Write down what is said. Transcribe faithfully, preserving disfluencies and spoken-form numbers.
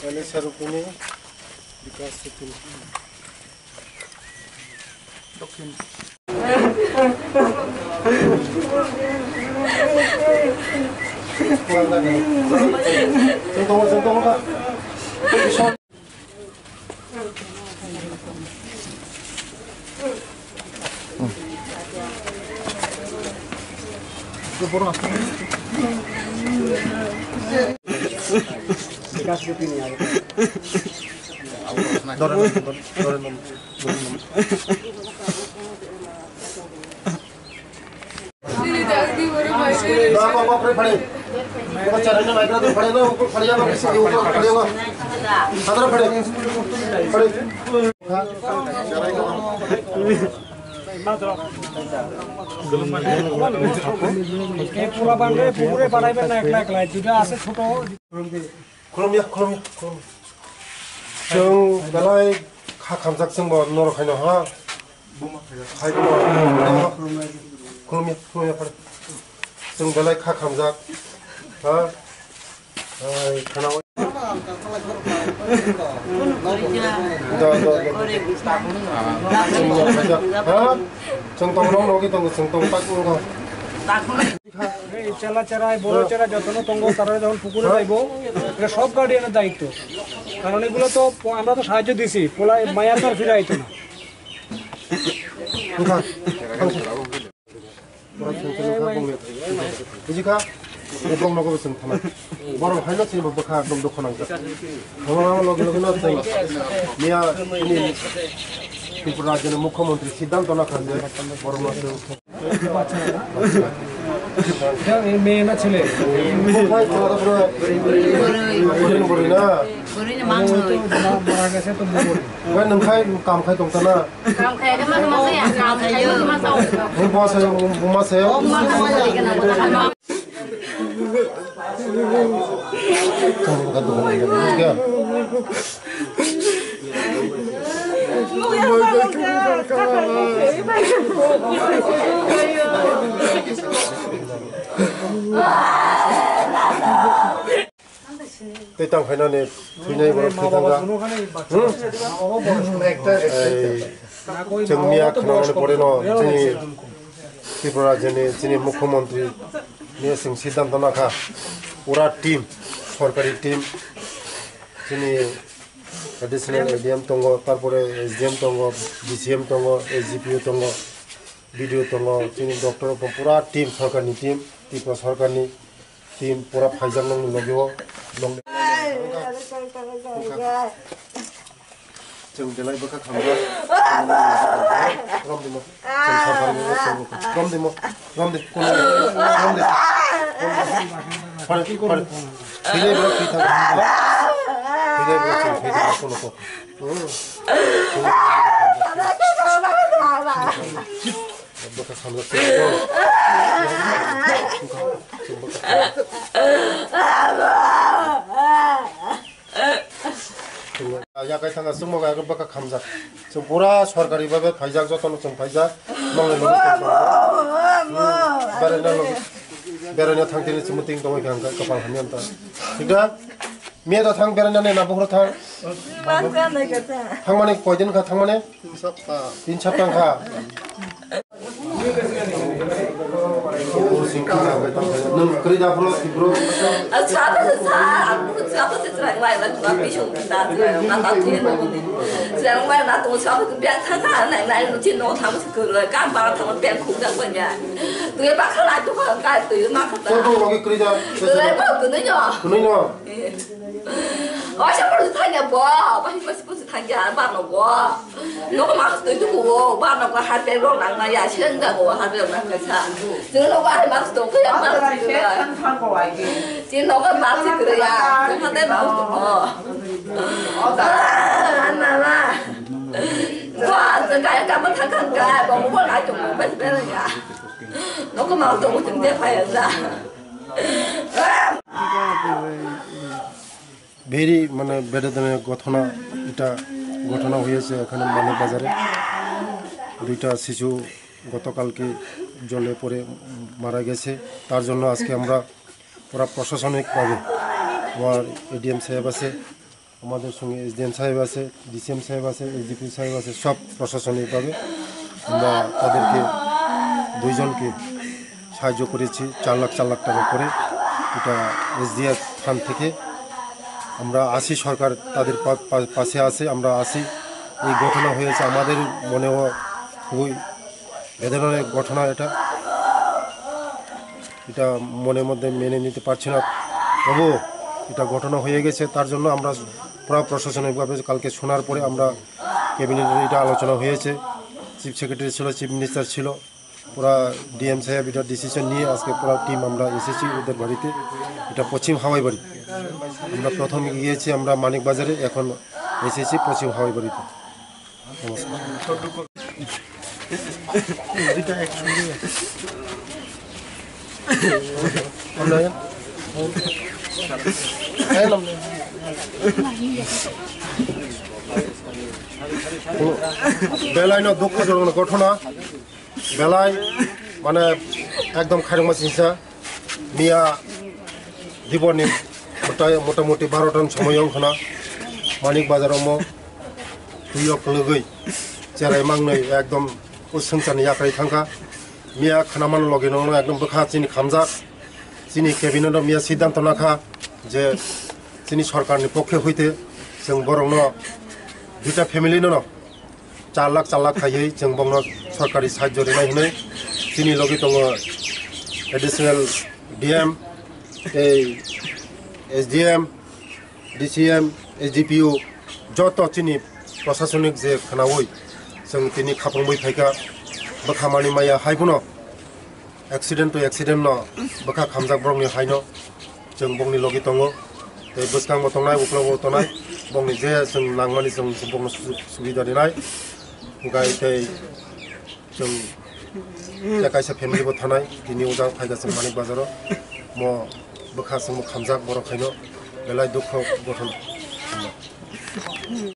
Ele Sarukuni, Bikas Sukuni. Dokhin. এই পোলাপানরে পুকুরে পাঠাইবেন না একলা একলা, দুইটা আছে ছোট। Khulumya, khulumya, khulumya. Chwng belai kha khamjak chwngbo norok haino ha. Hai bo. Khulumya, khulumya phare. Chwng belai kha khamjak. Ha? Hai khana. Do, do, do. Chwng norok haino ha. Chwng tong norok logi tongo, chwng tong tak tongo. এই চেলা চেরাই, বড় চেরা যতনো tongo, তারা যখন পুকুরে যাইবো, এটা সব গার্ডিয়ানের দায়িত্ব। কারণ এগুলো তো প-, আমরা তো সাহায্য দিছি, পোলা মায়া তো আর ফিরে আইতো না। Bujikha, bongni. Bujikha, bongno ko bwswng thana. Borok haino chini bo bwkha dum dukho nangkha. Thangma logi logi no chwng miya chini Tripura rajyoni mukhyamantri siddhanto nakha je borok no chwng এই মেয়ে না ছেলে? Bwrwi na. Bwrwi na manwi. Bwrwi na manwi. Oke, nwng khai kam khai tong ta na? Kam khai ma ma ya, kam khai ma ma. Nwng buma sayo, buma sayo. Tei tang phainani thwinai borok thwi thangkha. Hmm? Ei, chwng miya khwnamani pore no chini Tripura rajyoni chini mukhyamantri ni chwng siddhanto nakha, pura team, sorkari team, chini additional A D M tongo, tarpore S D M tongo, D C M tongo, S D P O tongo, B D O tongo, chini doctor rok pura team, sorkarni team, Tripura sorkarni team pura phaijak nokni logi o, nokni. Chwng belai bwkha khamjak. Romdimo. Chwng sorkar ni chwng romdimo. Romdi. Romdi. Pare, pare. Thwinai borok thwi thangkha. Thwinai borok chwng thwi thangkha kono kok. Bwkha khamjak. Yakai thangkha chwngbo kaya bwkha khamjak. Chwng pura sorkari bhabe phaijak, jotono chwng phaijak. Nongni logi chwng phaijak. Hmm, beraina logi, beraina thangtini chwng meeting tongwi kha hwnka kwpal hamya wngkha. Thik da? Miya da thang beraina nai na bukhro thang. Thangmani koidin kha thangmani? Tin sapta. Tin sapta wngkha. Nwng kwrwi da bro, bro? Sabo se sa, ang bro sabo se chwrai lai ba tuma bisong ta chwrai ma ta thwi no ni. Chwrai ma na to sabo bia tha ka nai nai no chin no tham se ko ka ba tha bia khung da ko nya. Tu ba kha lai tu ka ka tu ma kha ta. Ko ko logi kwrwi da. Lai ba tu no. Kunui no. Oisa pura thanya bo, oisa pura thanya ba no bo. No ko ma to tu ko ba no ko har pe ro nang na ya chen da ko har pe ro nang ka sa. Tu no ba ma to ko ya ma. Ti no ko ma si ko ya. Tu ha te ma to ko. Na na. Ba, tu ka ka ma tha ka ka, ba mo ba la to ko ba pe ya. No ko ma to ko tin de pa ya sa. Very মানে বেদনাদায়ক ঘটনা, এটা ঘটনা হয়েছে এখানে মানিক বাজারে। দুইটা শিশু গতকালকে জলে পড়ে মারা গেছে। তার জন্য আজকে আমরা পুরা প্রশাসনিকভাবে আমার এডিএম সাহেব আছে, আমাদের সঙ্গে এসডিএম সাহেব আছে, ডিসিএম সাহেব আছে, এসডিপিও সাহেব আছে, সব প্রশাসনিকভাবে আমরা তাদেরকে দুইজনকে সাহায্য করেছি চার লাখ, চার লাখ টাকা করে। এটা এসডিএফ ফান্ড থেকে আমরা আছি, সরকার তাদের পা-, পা-, পাশে আছে, আমরা আছি। এই ঘটনা হয়েছে, আমাদের মনেও খুবই বেদনার ঘটনা এটা। এটা মনের মধ্যে মেনে নিতে পারছি না। তবুও এটা ঘটনা হয়ে গেছে, তার জন্য আমরা পুরা প্রশাসনিকভাবে কালকে শোনার পরে আমরা ক্যাবিনেটে এটা আলোচনা হয়েছে। চিফ সেক্রেটারি ছিল, চিফ মিনিস্টার ছিল, পুরা ডিএম সাহেব এটা ডিসিশন নিয়ে আজকে পুরা টিম আমরা এসেছি ওদের বাড়িতে। এটা পশ্চিম হাওয়াই বাড়ি, আমরা প্রথম গিয়েছি আমরা মানিক বাজারে, এখন এসেছি পশ্চিম হাওয়াই বাড়িতে। নমস্কার। Belai no dukho jonok ghotona, belai mane ekdom khairokma singsa. Miya diboni mota-, motamuti baro tan somoy wngkhana Manik Bazar omo twi o kwlwgwi cherai mangnwi ekdom o swngcharni yakarwi thangkha. Miya khwnaman logi no ekdom bwkha chini khamjak, chini cabinet o miya siddhanto nakha je chini sorkarni pokhe hoite chwng borokno duita family no no char lakh, char lakh khaiwi chwng bongno sorkari sahajyo rinai hinwi chini logi tongo additional D M, tei S D M, D C M, S D P O, joto chini prosasonik je khwnawi chwng tini khapangwi phaikha, bwkha manwi maya hai phano. Accident to accident no bwkha khamjak borokni haino chwng bongni logi tongo. Tei bwskango tongnai, uklogo tongnai, bongni je chwng nangmani chwng bongno su-, subida rinai. Hwnkhe tei chwng je kaisa family bo thanai, tini ujang phaikha chwng Manik Bazaro. Mo bwkha chwngbo khamjak borok haino belai dukho ghotona.